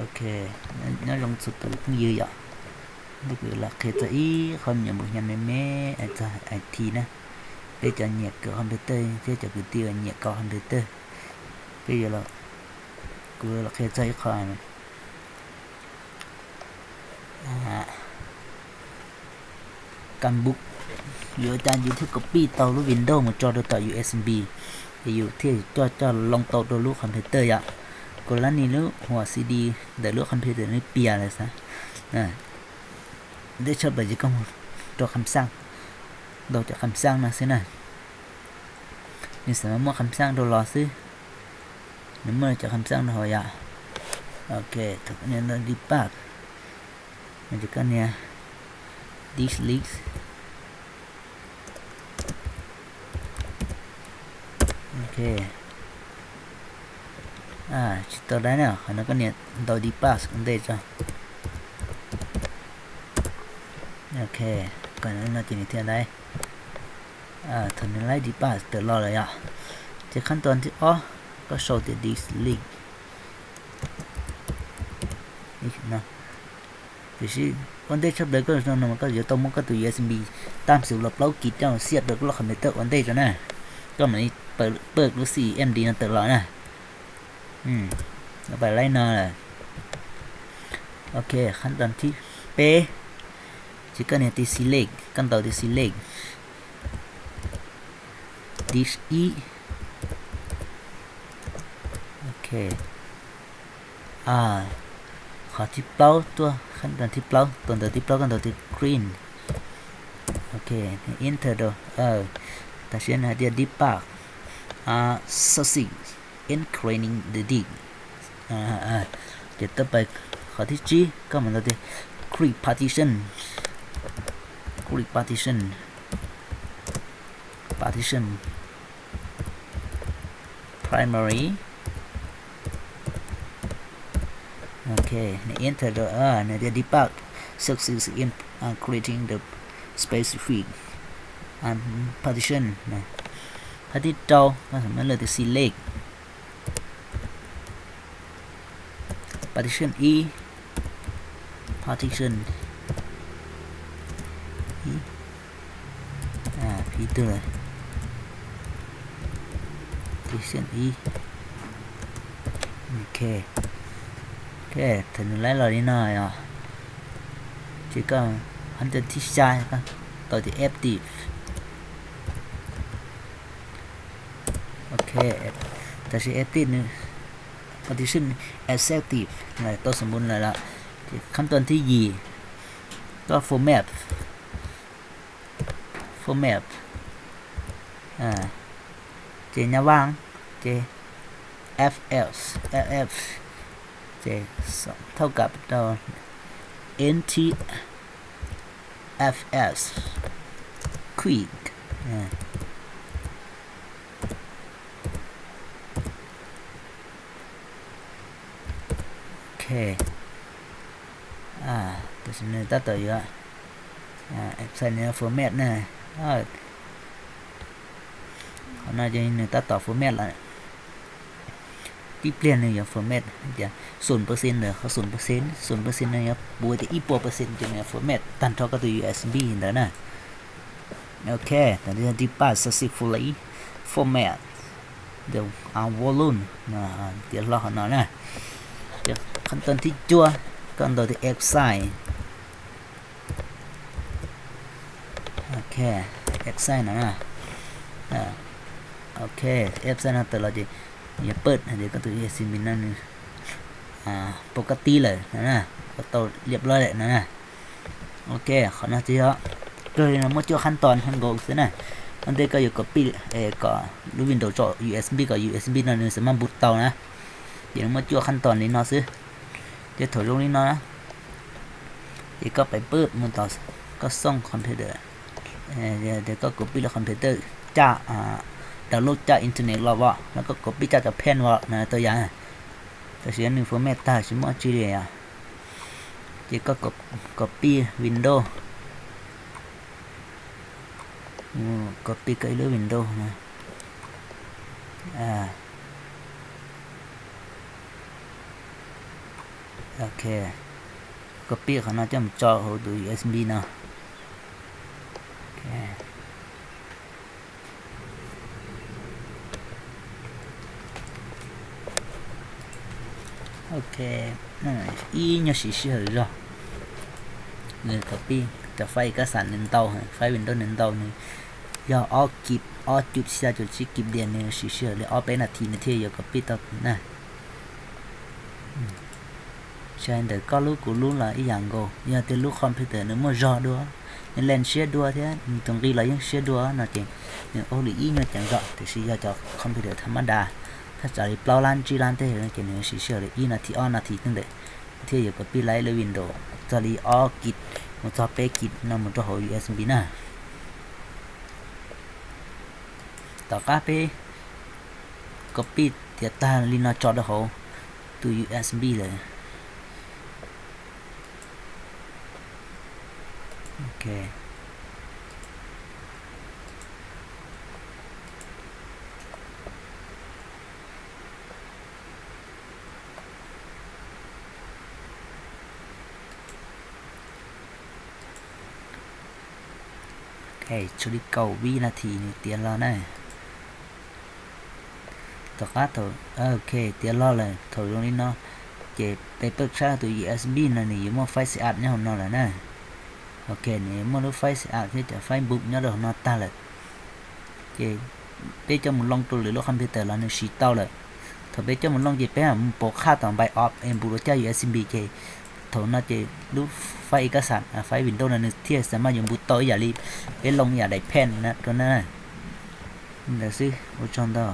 Ok, nyob zoo txhua tus phooj ywg yom. Hnub no kuv los qhia txog ib qho me nyuam mus hnyav me me txog I T na. Peb cov nyiam kawm computer thiab cov kwv tij uas nyiam kawm computer, peb yuav los, kuv los qhia txog ib qho kam npub, yuav ua cas yus thiaj copy tau lub Windows mus tso rau tom U S B, es yus thiaj coj coj loo tau rau lub computer yom. Kuv lab ni lub hua C D ntawm lub computer nws pias lawm xav. Ntej tshaj plaws ces koj mus rau kham xaj, ntaus cov kham xaj no xwb na. Nws xav muaj kham xaj rau los xwb, nws muaj cov kham xaj rau hauv yom. Ok, thaum koj nias ntawm debug, ces koj nias delete. Ok, tsis tau dai na, qhov no koj nias ntau debug ua ntej tso. Ok, kom no ces nws thiaj dai. Thaum nws laib debug tawm los lawm yom, ces khab ntoo thib ob koj sau tias delete. Tiam sis ua ntej tshaj plaws koj no koj yuav tau muab koj tus U S B tam sim los plaub kis coj xiab rau koj lub computer ua ntej tso na. Koj mam li pawj lub C M D no tawm los na. Pais laib no lawm. Ok, khab ntoo thib peb, ces koj nias tis select, koj ntaus tis select. Tis ib. Ok, qhov thib plaub tuaj, khab ntoo thib plaub, tus ntawm thib plaub koj ntaus tis clean. Ok, enter rau. Tam sim no hais tias debug success in cleaning the disk. Ces tau pais qhov thib tsib, koj mam ntaus tias clear partition. Clear partition. Partition. Primary. Ok, nws enter rau, nws tias debug success in clearing the specific partition. Phab thib rau, koj mam li tias select. Partition ib. Partition ib. Phib twg lawm? Partition ib. Ok. Ok, thaum nws laib los li no yom, ces koj khab ntoo thib xya koj tau tias active. Ok, tam sim active nws, partition accepted lawm, tau xum npun lawm lawm. Ces khab ntoo thib yim, koj format, format, ces nyab vaj, ces F F, F F, ces thauj kam rau N T F S, quick. Ok, tam sim nws tab tom yuav, nws yuav format na. Qhov no ces nws tab tom format lawm. Tib pliag nws yuav format tias xoom percent ntawd, qhov xoom percent, xoom percent no yuav puv tias ib puas percent ces nws yuav format tag nrho koj tus U S B ntawd na. Ok, debug successfully, format the volume, tias hlo qhov no na. Ces khab ntoo thib cuaj, koj ntaus tias exit. Ok, exit no na. Ok, exit no tawm los ces yuav pawj hais tias koj tus U S B no nws pov kab tib lawm no na, ua tau liab loj lawm no na. Ok, qhov no ces yog kawg li no muaj cuaj khab ntoo haj nkaus xwb na. Ua ntej koj yuav copy kom lub Windows tso U S B kom U S B no nws xav maj npus tau na. Ces muaj cuaj khab ntoo li no xwb. Ces thaum zoo li no na, ces koj pais pwb mus tom koj xoo computer, tias koj copy lub computer caj, download caj internet los os, los koj copy caj cov pen os na, tau yam. Tam sim nws format tag tsis muaj tsi li os. Ces koj copy Windows, copy koj ib lub Windows na. Ok, copy qhov no coj mus tso hauv tus U S B no. Ok, ib nyuag siv sij hawm zog. Nws copy cov file ib kab xam nws ntau, file Windows nws ntau, nws yog ob kib, ob cuj xya cuj tsib kib diam, nws siv sij hawm li ob peb nas this nws thiaj yuav copy tau na. Saib ntawm koj lub kuv lub los ib yam nkaus, yog tias lub computer nws muaj zog dua, nws len siab dua thiab nws tus nqi los yeej siab dua no ces nws ua li ib nyuag ceev zog, tiam sis yog cov computer tham mab das thaj tsam li plaub lab tsib lab tej ces nws siv sij hawm li ib nas this ob nas this tej ntawd thiaj yuav copy laib lub Windows txog li ob kib mus txog peb kib no mus rau hauv U S B na. Tom qab peb copy tiav tag li no tso rau hauv tus U S B lawm. Tshuav li kaum vib nas this nws tiav los na. Tom qab thaum, ok, tiav los lawm thaum zoo li no, ces peb pawj tshab tus U S B no nws yuav muaj file setup nyob hauv no lawm na. Ok, nws yuav muaj lub file setup thiab cov file boot nyob rau hauv no tag lawm. Ces peb coj mus load rau lwm lub computer los nws siv tau lawm. Thaum peb coj mus load ces peb mus pauv qhaj tom npais op es npuv rau caj U S B ces thaum no ces lub file ib kab xam, file Windows no nws thiaj xav mas yuav npuv tau ib yam li peb load ib yam daim pen rau na. Ntawd xwb, ua tsaug ntau.